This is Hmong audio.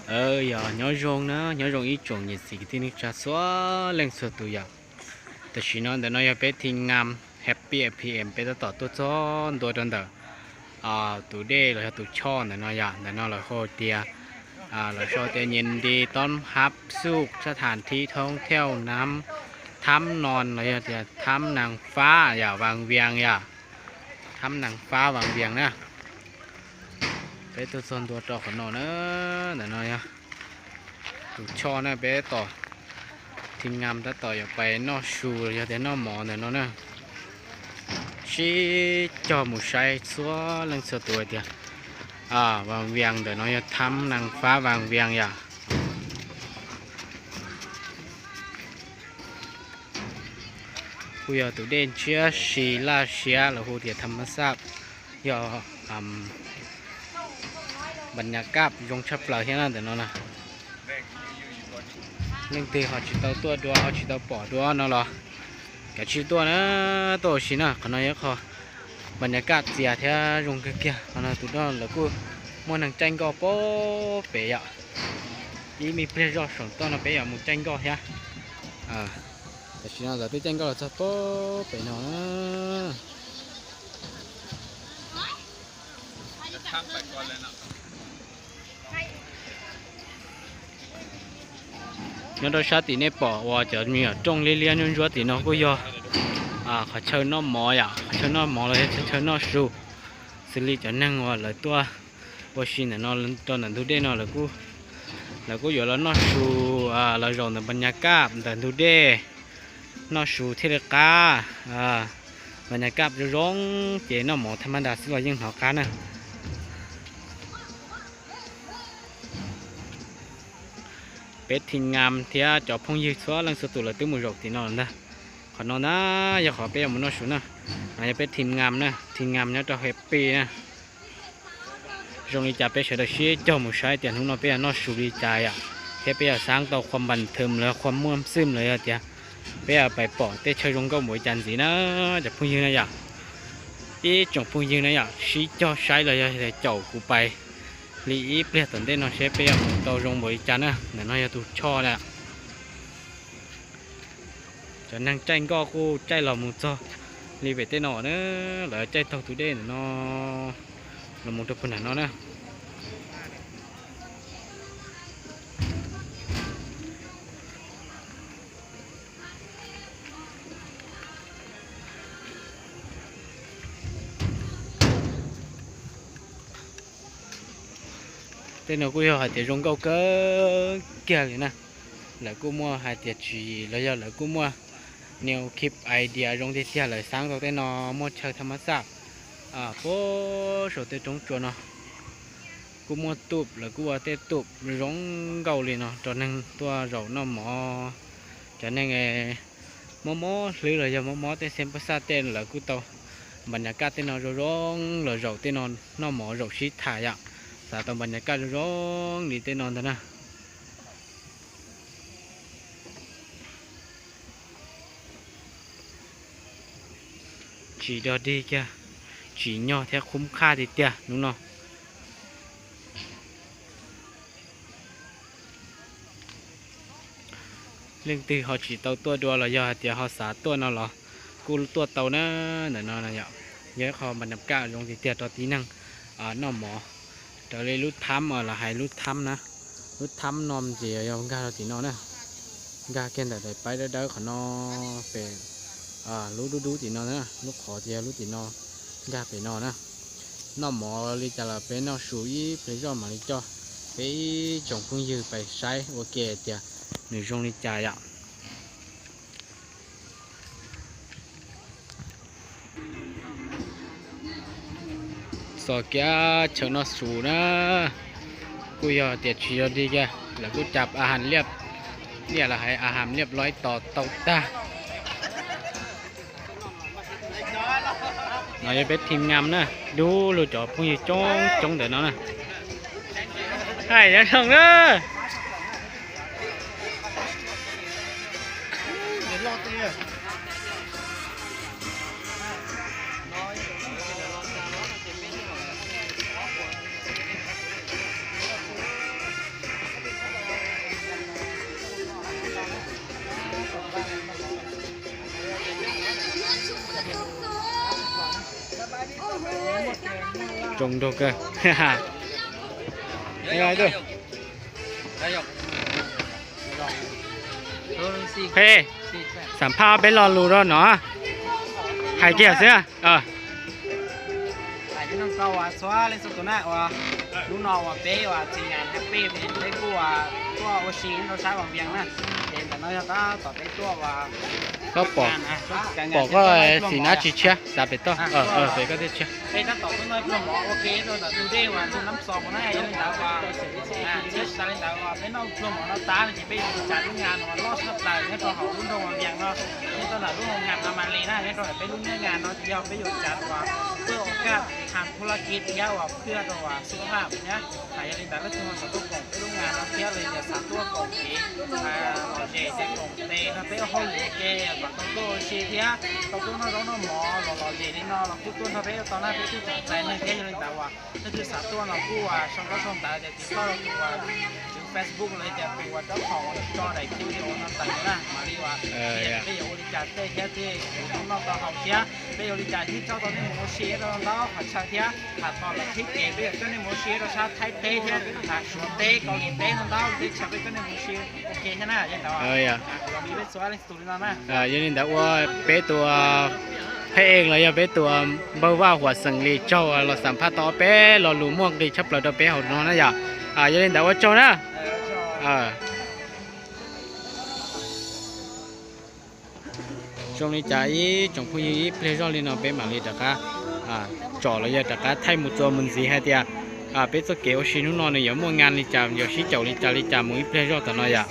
Yog nyob zoo na, nyob zoo ib tsoom niam txiv kwv tij neej tsa txhua leej txhua tus yom. Tam sim no ntawm no yog peb team ngam Happy A P M peb tab tom tuaj txog ntua rau ntawm tus dej los yog tus choj ntawm no yom. Ntawm no lawv hu tias, lawv sau tias ยินดีต้อนรับสู่สถานที่ท่องเที่ยวน้ำ Thám Non los yog tias Thám Nang Fab yom, Vaj Vias yom. Thám Nang Fab Vaj Vias na. Peb tuaj txog ntua rau qhov no na, ntawm no yog tus choj na, peb tab tom, team ngam tab tom yuav pais noj su los yog tias noj mov ntawm no na. Sib cog mus saib txhua leej txhua tus hais tias Vaj Vias ntawm no yog Thám Nang Fab Vaj Vias yom. Kuj yog tus dej ntshiab si laj siab los hu tias tham mas xaj, yog npas nyas kaj zoo tshaj plaws thiab na ntawm no na. Leej twg ho tsis tau tuaj dua ho tsis tau pom dua no los kav tsij tuaj na, tuaj ua si na. Qhov no yog qhov npas nyas kaj txias thiab zoo kawg kiag. Qhov no tus no lawv kuj muaj neeg caij nkoj pem yom. Ib me pliag zoj saum toj no peb yuav mus caij nkoj thiab. Tam sim no lawv twb caij nkoj los txog pem no na. Nyob rau sab tim nej pom uas cov me nyuam rooj liab liab ntsuab ntsuab tim no kuj yog qhov chaw noj mov yom, qhov chaw noj mov los yog chaw noj su. Xws li cov neeg uas lawv tuaj ua si ntawm no rau ntawm ntug dej no, lawv kuj yuav los noj su, los zaum ntawm npas nyas kaj ntawm ntug dej, noj su thiaj li qab. Npas nyas kaj zoo zoo ces noj mov tham mas das xwb los yeej hnov qab na. Peb team ngam thiab cov phooj ywg txhua leej txhua tus lawv twb mus zaum tim no lawm ntag. Qhov no na yog qhov peb yuav mus noj su na. No yog peb team ngam na, team ngam nyob rau Happy na. Zoo li cas peb sawv daws sib cog mus saib tias hnub no peb yuav noj su li cas yom, thiab peb yuav xav tau qhua npas thwm los qhua muaj xwm los yog tias peb yuav pais pom tej chaw zoo nkauj npaum li cas ntxiv na, cov phooj ywg na yom. Ib tsoom phooj ywg na yom, sib cog saib los yog caum kuv pais li ib pliag tom ntej no seb peb yuav mus tau zoo npaum li cas na. Ntawm no yog tus choj na. Cov neeg caij nkoj kuj caij los mus txog li pem tej no na, lawv caij taug tus dej ntawm no los mus rau puag nram no na. Tej no kuj yog hais tias zoo nkauj kawg kiag li na. Lawv kuj muaj hais tias tsis los yog lawv kuj muaj new keep idea zoo tiag tiag, lawv xav tau tej no muaj chaw tham mas xaj puag saum tej roob tsua no. Kuj muaj tuj, lawv kuj ua tej tuj zoo nkauj li no rau neeg tuaj zaum noj mov. Cov neeg mob mob hlwb los yog mob mob tej xeeb pab xaj tej lawv kuj tau npas nyas kaj tej no zoo zoo los zaum tej no noj mov zaum sib tham yom. Xav tau npas nyas kaj zoo zoo li tej no ntag na. Tsis dog dig kiag, tsis nyog thiab khub qhaj tiag tiag hnub no. Leej twg ho tsis tau tuaj dua los yog hais tias ho xav tuaj no los kuj tuaj tau na. Ntawm no yog ib qho npas nyas kaj zoo tiag tiag rau tib neeg noj mov. Raws li lub thab los hais lub thab na, lub thab no ces yog nkag rau tim no na, nkag kiag ntawm daim paib dawb dawb qhov no pem lub dub dub tim no na, lub qhov ces yog lub tim no, nkag pem no na. Noj mov li cas los peb noj su ib pliag zoj mam li coj peb ib tsoom phooj ywg pais saib ua ke tias nws zoo li cas yom. Txoj kev chaw noj su na, kuj yog tias tsis yog dig kiag, lawv kuj cas a has liab, ib yam li hais a has liab loj ib tos tau tag. No yog peb team ngam na, dub lug cov phooj ywg coob coob ntawm no na. Hais nyob zoo na. Zoo nraug kawg. Qhia, xam phaj peb lo lus rau no. Hais kiag xwb. Txhua leej txhua tus na, uas hnub no uas peb uas txiv nas happy, peb kuj uas tuaj ua si rau sab Vaj Vias na. Ces ntawm no yog tab tom peb tuaj uas, koj pom, pom koj xim nab tsis tshiab, xav pem toj, pem koj thiaj tshiab. Peb tab tom tuaj noj pluag mov ua ke rau ntawm tus dej uas tus Nab Xos na, yog li ntawd uas, tsis tas li ntawd uas peb noj pluag mov no tas no ces peb yuav mus tsav lub nga no loj tshaj plaws nyob rau hauv lub nroog Vaj Vias no, nyob rau ntawm lub hoo nga Pha Ma Li na, nyob rau ntawm peb lub niag nga no ces yog peb yuav tsav uas phuaj ua kaj, has phub laj kib thiab uas phuaj rau uas xub haj thiab. Mas yog li ntawd leej twg ho xav tuaj koom peb lub nga no thiab los yog xav tuaj koom kev lom zem ces koom tes nrog peb ua hauj lwm ua ke kom tau tuaj ua si thiab tau tuaj noj zaub noj mov los lom zem li no los kuj tuaj nrog peb ua tau na, peb kuj txom txais neeg thiab. Yog li ntawd uas leej twg xav tuaj no kuj uas sau ntaub sau ntawv tias tiv tauj rau tus uas tswv Facebook los tias tus uas tsob qhov uas tso daim video no tawm na mam li uas peb yuav ua li cas tej thiab tej kuv tau noj tau haus thiab peb yuav ua li cas thiaj coj tau nej mus ua si rau ntau qhov chaw thiab. Tham tom lawm thib ces peb yuav coj nej mus ua si rau sab Thaib teb thiab Suav teb Kaus Lim teb no ntau teb chaws peb coj nej mus ua si ua ke thiab na. Yog li ntawd ua peb tus phab ej los yog peb tus npawg Vaj Huam Xeem Lis Tsaug los xam phaj tau peb lo lus muaj nqis tshaj plaws rau peb hauv no na yom. Yog li ntawd ua tsaug na. Zoo li cas ib tsoom phooj ywg, ib pliag zog li no peb mam li rov qab tsom los yog rov qab thaij mus txuas mus ntxiv hais tias peb txoj kev ua si hnub no nws yuav muaj nga li cas, yuav sib caum li cas li cas mus ib pliag zog tom no yom.